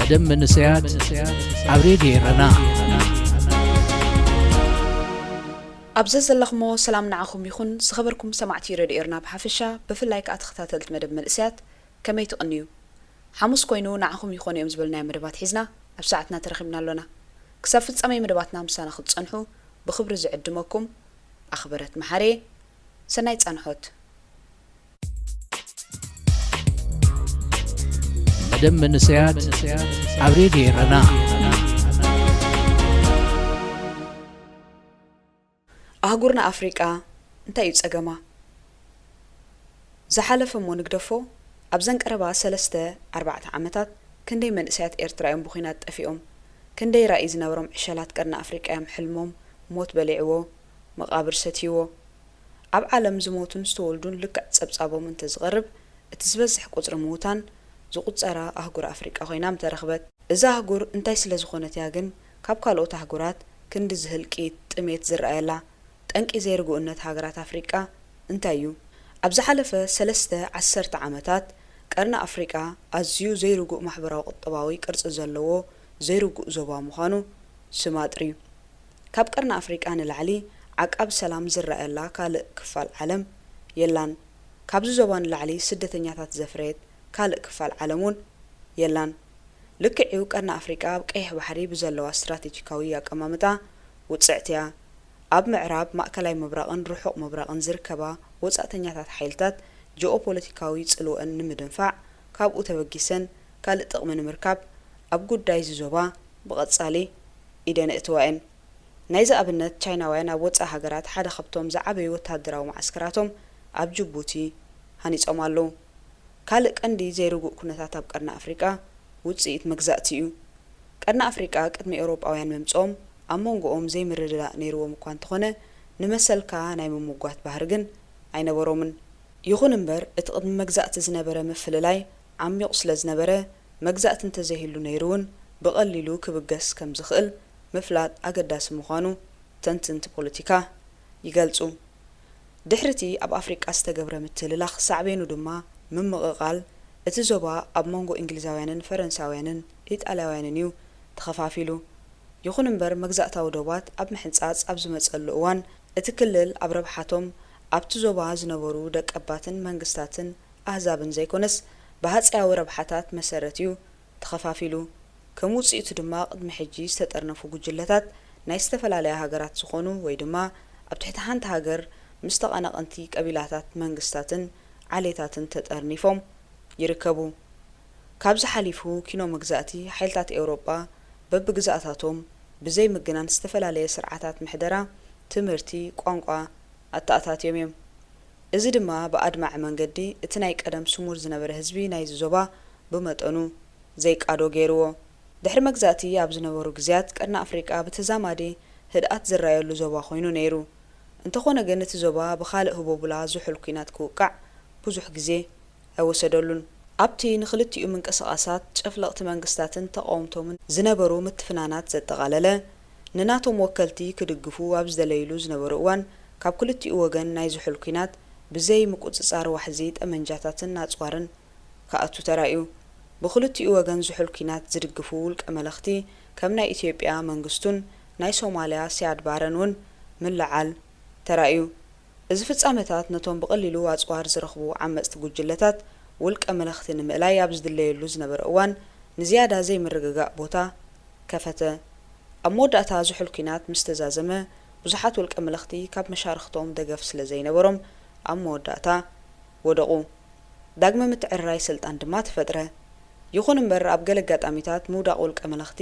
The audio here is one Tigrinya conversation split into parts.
ደም መንእሰያት ኣብ ሬድዮ ኤረና። ኣብ ዘዘለኽሞ ሰላም ንዓኹም ይኹን። ዝኸበርኩም ሰማዕቲ ሬድዮ ኤርና ብሓፈሻ፣ ብፍላይ ከኣ ተኸታተልቲ መደብ መንእሰያት፣ ከመይ ትቕንዩ? ሓሙስ ኮይኑ ንዓኹም ይኾኑ እዮም ዝበልናዮ መደባት ሒዝና ኣብ ሰዓትና ተረኺብና ኣሎና። ክሳብ ፍጻሜ መደባትና ምሳና ክትጸንሑ ብኽብሪ ዝዕድመኩም ኣኽበረት መሓሬ። ሰናይ ጻንሖት። መደብ መንእሰያት ኣብ ሬድዮ ኤረና። ኣህጉርና ኣፍሪቃ እንታይ እዩ ጸገማ? ዝሓለፈ እሞ ንግደፎ፣ ኣብዘን ቀረባ ሰለስተ ኣርባዕተ ዓመታት ክንደይ መንእሰያት ኤርትራ እዮም ብኹናት ጠፊኦም? ክንደይ ራኢ ዝነበሮም ዕሸላት ቀርኒ ኣፍሪቃ እዮም ሕልሞም ሞት በሊዕዎ፣ መቓብር ሰትይዎ? ኣብ ዓለም ዝሞቱን ዝተወልዱን ልክዕ ጸብጻቦም እንተዝቐርብ፣ እቲ ዝበዝሕ ቁጽሪ ምዉታን ዝቑጸራ ኣህጉር ኣፍሪቃ ኮይና ምተረኽበት። እዛ ኣህጉር እንታይ ስለ ዝኾነት እያ ግን ካብ ካልኦት ኣህጉራት ክንድዚ ህልቂት፣ ጥሜት ዝረኣየላ? ጠንቂ ዘይርጉእነት ሃገራት ኣፍሪቃ እንታይ እዩ? ኣብ ዝሓለፈ ሰለስተ ዓሰርተ ዓመታት ቀርኒ ኣፍሪቃ ኣዝዩ ዘይርጉእ ማሕበራዊ ቁጠባዊ ቅርጺ ዘለዎ ዘይርጉእ ዞባ ምዃኑ ስማጥር እዩ። ካብ ቀርኒ ኣፍሪቃ ንላዕሊ ዓቃብ ሰላም ዝረኣየላ ካልእ ክፋል ዓለም የላን። ካብዚ ዞባ ንላዕሊ ስደተኛታት ዘፍረየት ካልእ ክፋል ዓለም እውን የላን። ልክዕ'ዩ ቀርኒ ኣፍሪቃ ኣብ ቀይሕ ባሕሪ ብዘለዋ ስትራቴጂካዊ ኣቀማምጣ ውጽዕቲ እያ። ኣብ ምዕራብ፣ ማእከላይ ምብራቕን ርሑቕ ምብራቕን ዝርከባ ወጻእተኛታት ሓይልታት ጂኦፖለቲካዊ ጽልወአን ንምድንፋዕ ካብኡ ተበጊሰን ካልእ ጥቕሚ ንምርካብ ኣብ ጉዳይ እዚ ዞባ ብቐጻሊ ኢደን የእትዋ እየን። ናይዚ ኣብነት ቻይናውያን ኣብ ወጻኢ ሃገራት ሓደ ካብቶም ዝዓበዩ ወተሃደራዊ መዓስከራቶም ኣብ ጅቡቲ ሃኒጾም ኣለዉ። ካልእ ቀንዲ ዘይርጉእ ኩነታት ኣብ ቀርኒ ኣፍሪቃ ውጽኢት መግዛእቲ እዩ። ቀርኒ ኣፍሪቃ ቅድሚ ኤውሮጳውያን ምምጽኦም ኣብ መንጎኦም ዘይምርድዳእ ነይርዎም እኳ እንተኾነ ንመሰልካ ናይ ምምጓት ባህሪ ግን ኣይነበሮምን። ይኹን እምበር እቲ ቅድሚ መግዛእቲ ዝነበረ ምፍልላይ ዓሚቑ ስለ ዝነበረ መግዛእቲ እንተዘይህሉ ነይሩ እውን ብቐሊሉ ክብገስ ከም ዝኽእል ምፍላጥ ኣገዳሲ ምዃኑ ተንትንቲ ፖለቲካ ይገልጹ። ድሕሪቲ ኣብ ኣፍሪቃ ዝተገብረ ምትልላኽ ሳዕቤኑ ድማ ምምቕቓል እቲ ዞባ ኣብ መንጎ እንግሊዛውያንን ፈረንሳውያንን ኢጣልያውያንን እዩ ተኸፋፊሉ። ይኹን እምበር መግዛእታዊ ዶባት ኣብ ምሕንጻጽ ኣብ ዝመጸሉ እዋን እቲ ክልል ኣብ ረብሓቶም ኣብቲ ዞባ ዝነበሩ ደቀባትን መንግስታትን ኣህዛብን ዘይኮነስ ብሃጸያዊ ረብሓታት መሰረት እዩ ተኸፋፊሉ። ከም ውጽኢቱ ድማ ቅድሚ ሕጂ ዝተጠርነፉ ጉጅለታት ናይ ዝተፈላለያ ሃገራት ዝኾኑ ወይ ድማ ኣብ ትሕቲ ሓንቲ ሃገር ምስ ተቐናቐንቲ ቀቢላታት መንግስታትን ዓሌታትን ተጠርኒፎም ይርከቡ። ካብዚ ሓሊፉ ኪኖ መግዛእቲ ሓይልታት ኤውሮጳ በብግዝኣታቶም ብዘይ ምግናን ዝተፈላለየ ስርዓታት ምሕደራ፣ ትምህርቲ፣ ቋንቋ ኣተኣታትዮም እዮም። እዚ ድማ ብኣድማዒ መንገዲ እቲ ናይ ቀደም ስሙር ዝነበረ ህዝቢ ናይዚ ዞባ ብመጠኑ ዘይቃዶ ገይርዎ። ድሕሪ መግዛእቲ ኣብ ዝነበሩ ግዜያት ቀርኒ ኣፍሪቃ ብተዛማዲ ህድኣት ዝረኣየሉ ዞባ ኮይኑ ነይሩ። እንተኾነ ግን እቲ ዞባ ብኻልእ ህቦብላ ዝሑል ኲናት ክውቃዕ ብዙሕ ግዜ ኣይወሰደሉን። ኣብቲ ንኽልቲኡ ምንቅስቓሳት ጨፍለቕቲ መንግስታትን ተቓወምቶምን ዝነበሩ ምትፍናናት ዘጠቓለለ፣ ንናቶም ወከልቲ ክድግፉ ኣብ ዝደለይሉ ዝነበሩ እዋን ካብ ክልቲኡ ወገን ናይ ዝሑል ኲናት ብዘይ ምቁጽጻር ዋሕዚ ጠመንጃታትን ኣጽዋርን ክኣቱ ተራእዩ። ብኽልቲኡ ወገን ዝሑል ኲናት ዝድግፉ ውልቀ መለኽቲ ከም ናይ ኢትዮጵያ መንግስቱን ናይ ሶማልያ ሲያድ ባረን እውን ምልዓል ተራእዩ። እዚ ፍጻመታት ነቶም ብቐሊሉ ኣጽዋር ዝረኽቡ ዓመጽቲ ጉጅለታት ውልቀ መለኽቲ ንምእላይ ኣብ ዝድለየሉ ዝነበረ እዋን ንዝያዳ ዘይምርግጋእ ቦታ ከፈተ። ኣብ መወዳእታ ዝሑል ኲናት ምስ ተዛዘመ ብዙሓት ውልቀ መለኽቲ ካብ መሻርኽቶም ደገፍ ስለ ዘይነበሮም ኣብ መወዳእታ ወደቑ። ዳግመ ምትዕርራይ ስልጣን ድማ ተፈጥረ። ይኹን እምበር ኣብ ገለ ኣጋጣሚታት ምውዳቕ ውልቀ መለኽቲ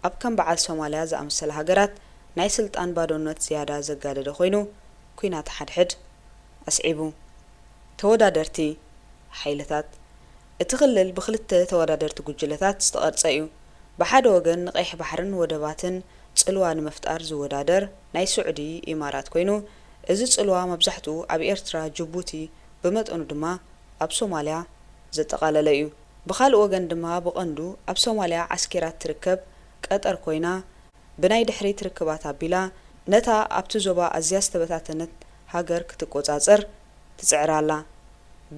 ኣብ ከም በዓል ሶማልያ ዝኣመሰላ ሃገራት ናይ ስልጣን ባዶነት ዝያዳ ዘጋደደ ኮይኑ ኲናት ሓድሕድ ኣስዒቡ። ተወዳደርቲ ሓይልታት እቲ ክልል ብኽልተ ተወዳደርቲ ጉጅለታት ዝተቐርጸ እዩ። ብሓደ ወገን ንቀይሕ ባሕርን ወደባትን ጽልዋ ንምፍጣር ዝወዳደር ናይ ስዑዲ ኢማራት ኮይኑ፣ እዚ ጽልዋ መብዛሕትኡ ኣብ ኤርትራ፣ ጅቡቲ፣ ብመጠኑ ድማ ኣብ ሶማልያ ዘጠቓለለ እዩ። ብኻልእ ወገን ድማ ብቐንዱ ኣብ ሶማልያ ዓስኪራት ትርከብ ቀጠር ኮይና፣ ብናይ ድሕሪት ርክባት ኣቢላ ነታ ኣብቲ ዞባ ኣዝያ ዝተበታተነት ሃገር ክትቆጻጸር ትጽዕር ኣላ።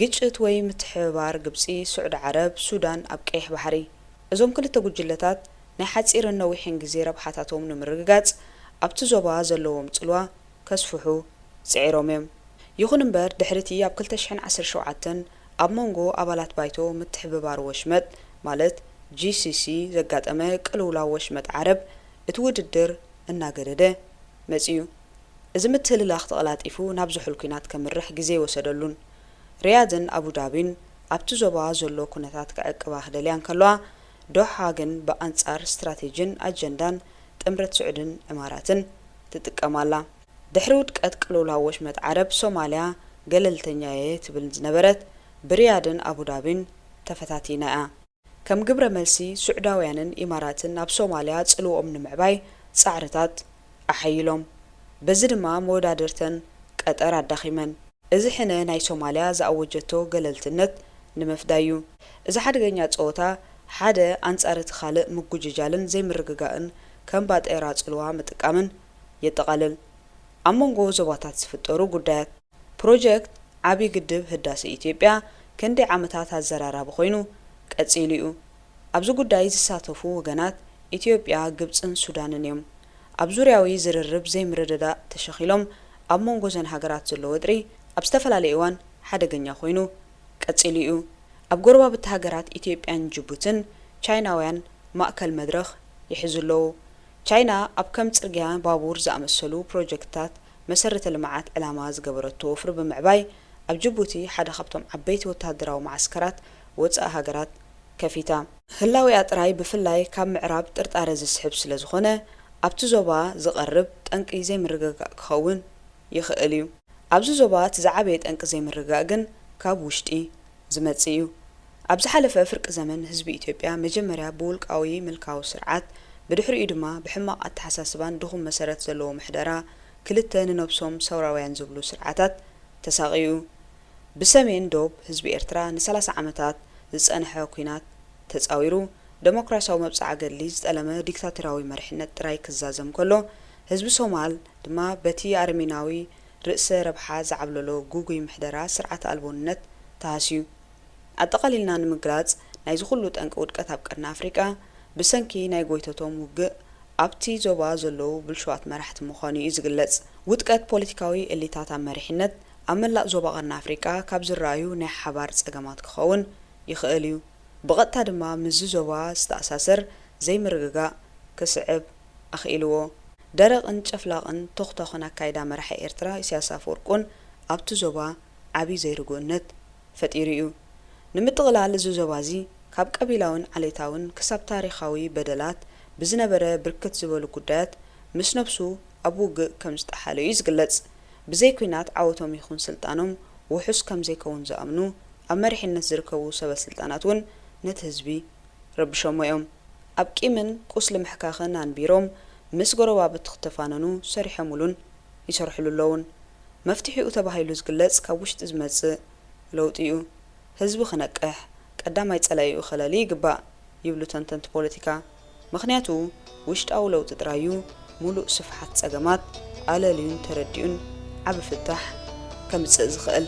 ግጭት ወይ ምትሕብባር ግብጺ፣ ስዑዲ ዓረብ፣ ሱዳን ኣብ ቀይሕ ባሕሪ። እዞም ክልተ ጉጅለታት ናይ ሓጺርን ነዊሕን ግዜ ረብሓታቶም ንምርግጋጽ ኣብቲ ዞባ ዘለዎም ጽልዋ ከስፍሑ ጽዒሮም እዮም። ይኹን እምበር፣ ድሕሪ እቲ ኣብ ክልተ ሽሕን ዓሰርተ ሸውዓተን ኣብ መንጎ ኣባላት ባይቶ ምትሕብባር ወሽመጥ፣ ማለት ጂ ሲ ሲ፣ ዘጋጠመ ቅልውላው ወሽመጥ ዓረብ፣ እቲ ውድድር እናገደደ መጺኡ። እዚ ምትህልላኽ ተቐላጢፉ ናብ ዝሑል ኲናት ከምርሕ ግዜ ኣይወሰደሉን። ሪያድን ኣቡዳቢን ኣብቲ ዞባ ዘሎ ኩነታት ክዕቅባ ክደልያ እንከለዋ፣ ዶሓ ግን ብኣንጻር ስትራቴጂን ኣጀንዳን ጥምረት ስዑድን ዕማራትን ትጥቀም ኣላ። ድሕሪ ውድቀት ቅልውላው ወሽመጥ ዓረብ፣ ሶማልያ ገለልተኛ እየ ትብል ዝነበረት፣ ብሪያድን ኣቡዳቢን ተፈታቲና እያ። ከም ግብረ መልሲ፣ ስዑዳውያንን ኢማራትን ኣብ ሶማልያ ጽልውኦም ንምዕባይ ጻዕርታት ኣሐይሎም። በዚ ድማ መወዳድርተን ቀጠር ኣዳኺመን። እዚ ሕነ ናይ ሶማልያ ዝኣወጀቶ ገለልትነት ንምፍዳይ እዩ። እዚ ሓደገኛ ጸወታ፣ ሓደ ኣንጻር እቲ ካልእ ምጉጅጃልን ዘይምርግጋእን ከም ባጤራ ጽልዋ ምጥቃምን የጠቓልል። ኣብ መንጎ ዞባታት ዝፍጠሩ ጉዳያት። ፕሮጀክት ዓቢ ግድብ ህዳሰ ኢትዮጵያ ክንደይ ዓመታት ኣዘራራቢ ኮይኑ ቀጺሉ እዩ። ኣብዚ ጉዳይ ዝሳተፉ ወገናት ኢትዮጵያ፣ ግብጽን ሱዳንን እዮም። ኣብ ዙርያዊ ዝርርብ ዘይምርድዳእ ተሸኺሎም ኣብ መንጎ እዘን ሃገራት ዘሎ ወጥሪ ኣብ ዝተፈላለየ እዋን ሓደገኛ ኮይኑ ቀጺሉ እዩ። ኣብ ጎረባብቲ ሃገራት ኢትዮጵያን ጅቡትን ቻይናውያን ማእከል መድረኽ ይሕዙ ኣለዉ። ቻይና ኣብ ከም ጽርግያ፣ ባቡር ዝኣመሰሉ ፕሮጀክትታት መሰረተ ልምዓት ዕላማ ዝገበረቶ ወፍሪ ብምዕባይ፣ ኣብ ጅቡቲ ሓደ ካብቶም ዓበይቲ ወተሃደራዊ መዓስከራት ወጻኢ ሃገራት ከፊታ። ህላዌኣ ጥራይ ብፍላይ ካብ ምዕራብ ጥርጣረ ዝስሕብ ስለ ዝኾነ፣ ኣብቲ ዞባ ዝቐርብ ጠንቂ ዘይምርግጋእ ክኸውን ይኽእል እዩ። ኣብዚ ዞባ እቲ ዝዓበየ ጠንቂ ዘይምርግጋእ ግን ካብ ውሽጢ ዝመጽእ እዩ። ኣብ ዝሓለፈ ፍርቂ ዘመን፣ ህዝቢ ኢትዮጵያ መጀመርያ ብውልቃዊ ምልካዊ ስርዓት፣ ብድሕሪኡ ድማ ብሕማቕ ኣተሓሳስባን ድኹም መሰረት ዘለዎ ምሕደራ፣ ክልተ ንነብሶም ሰውራውያን ዝብሉ ስርዓታት ተሳቕዩ። ብሰሜን ዶብ ህዝቢ ኤርትራ ንሰላሳ ዓመታት ዝጸንሐ ኲናት ተጻዊሩ፣ ደሞክራስያዊ መብጽዓ ገድሊ ዝጠለመ ዲክታቶርያዊ መሪሕነት ጥራይ ክዛዘም ከሎ፣ ህዝቢ ሶማል ድማ በቲ ኣረሜናዊ ርእሰ ረብሓ ዝዓብለሎ ግጉይ ምሕደራ ስርዓተ ኣልቦነት ተሃስዩ። ኣጠቓሊልና ንምግላጽ፣ ናይዚ ኩሉ ጠንቂ ውድቀት ኣብ ቀርኒ ኣፍሪቃ፣ ብሰንኪ ናይ ጎይተቶም ውግእ ኣብቲ ዞባ ዘለዉ ብልሹዋት መራሕቲ ምዃኑ እዩ ዝግለጽ። ውድቀት ፖለቲካዊ ኤሊታት ኣብ መሪሕነት፣ ኣብ መላእ ዞባ ቀርኒ ኣፍሪቃ ካብ ዝረኣዩ ናይ ሓባር ጸገማት ክኸውን ይኽእል እዩ። ብቐጥታ ድማ ምስዚ ዞባ ዝተኣሳሰር ዘይምርግጋእ ክስዕብ ኣኽኢልዎ። ደረቕን ጨፍላቕን ተኹታኹን ኣካይዳ መራሒ ኤርትራ ኢሳያስ ኣፈወርቁን ኣብቲ ዞባ ዓቢ ዘይርጉእነት ፈጢሩ እዩ። ንምጥቕላል፣ እዚ ዞባ እዚ ካብ ቀቢላውን ዓሌታውን ክሳብ ታሪኻዊ በደላት ብዝነበረ ብርክት ዝበሉ ጉዳያት ምስ ነብሱ ኣብ ውግእ ከም ዝጠሓለ እዩ ዝግለጽ። ብዘይ ኲናት ዓወቶም ይኹን ስልጣኖም ውሑስ ከም ዘይከውን ዝኣምኑ ኣብ መሪሕነት ዝርከቡ ሰበ ስልጣናት እውን ነቲ ህዝቢ ረቢሾሞ እዮም። ኣብ ቂምን ቁስሊ ምሕካኽን ኣንቢሮም ምስ ጎረባብቲ ክተፋነኑ ሰሪሖምሉን ይሰርሕሉ ኣለውን። መፍትሒኡ ተባሂሉ ዝግለጽ ካብ ውሽጢ ዝመጽእ ለውጢ እዩ። ህዝቢ ክነቅሕ፣ ቀዳማይ ጸላኢኡ ከለሊ ይግባእ ይብሉ ተንተንቲ ፖለቲካ። ምኽንያቱ ውሽጣዊ ለውጢ ጥራይ እዩ ሙሉእ ስፍሓት ጸገማት ኣለልዩን ተረዲኡን ዓቢ ፍታሕ ከምጽእ ዝኽእል።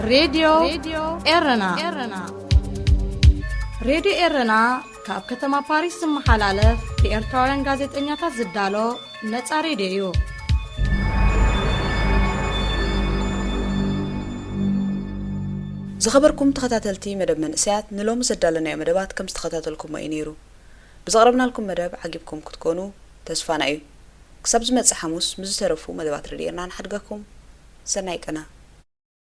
ሬድዮ ኤረና። ሬድዮ ኤረና ካብ ከተማ ፓሪስ ዝመሓላለፍ ብኤርትራውያን ጋዜጠኛታት ዝዳሎ ነጻ ሬድዮ እዩ። ዝኸበርኩም ተኸታተልቲ መደብ መንእሰያት፣ ንሎሚ ዘዳለናዮ መደባት ከም ዝተኸታተልኩሞ እዩ ነይሩ። ብዘቕረብናልኩም መደብ ዓጊብኩም ክትኮኑ ተስፋና እዩ። ክሳብ ዝመጽእ ሓሙስ ምስ ዝተረፉ መደባት ሬድዮ ኤረና ንሓድገኩም። ሰናይ ቀና።